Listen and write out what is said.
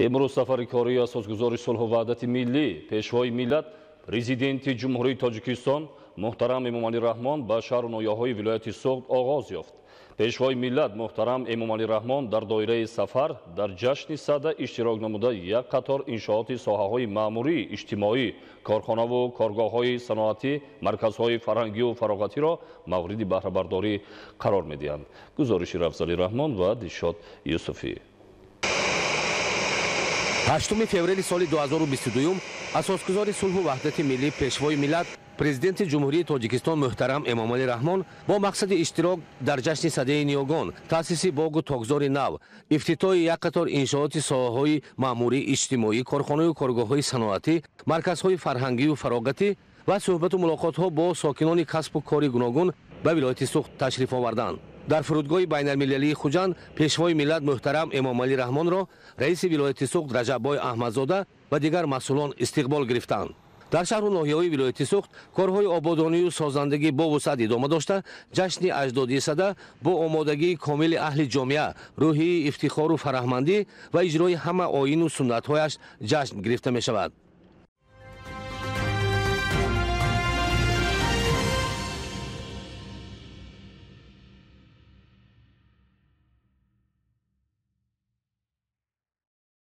Имрӯз сафари кории асосгузори сулҳу ваҳдати миллӣ, пешвои миллат, президенти Ҷумҳурии Тоҷикистон муҳтарам Эмомалӣ Раҳмон ба шаҳру ноҳияҳои вилояти Суғд оғоз ёфт. Пешвои миллат муҳтарам Эмомалӣ Раҳмон дар доираи сафар дар ҷашни Сада иштирок намуда, як қатор иншооти соҳаҳои маъмурӣ, иҷтимоӣ, корхонаву коргоҳҳои саноатӣ, марказҳои фарҳангию фароғатиро мавриди баҳрабардорӣ қарор медиҳанд. Гузориши Рафзали Раҳмон ва Дилшод Юсуфӣ. 8 феврали соли 2022 асосгузори сулҳу ваҳдати миллӣ, пешвои миллат, президенти Ҷумҳурии Тоҷикистон муҳтарам Эмомалӣ Раҳмон бо мақсади иштирок дар ҷашни Садаи ниёгон, таъсиси боғу токзори нав, ифтитоҳи як қатор иншооти соҳаҳои маъмурӣ, иҷтимоӣ, корхонаю коргоҳҳои саноатӣ, марказҳои фарҳангию фароғатӣ ва суҳбату мулоқотҳо бо сокинони касбу кори гуногун ба вилояти Суғд ташриф оварданд. Дар фурудгоҳи байналмилалии Хуҷанд пешвои миллат муҳтарам Эмомалӣ Раҳмонро раиси вилояти Суғд Раҷаббой Аҳмадзода ва дигар масъулон истиқбол гирифтанд. Дар шаҳру ноҳияҳои вилояти Суғд корҳои ободонию созандагӣ бо вусъат идома дошта, ҷашни аҷдодии Сада бо омодагии комили аҳли ҷомеа, рӯҳии ифтихору фараҳмандӣ ва иҷрои ҳама оину суннатҳояш ҷашн гирифта мешавад.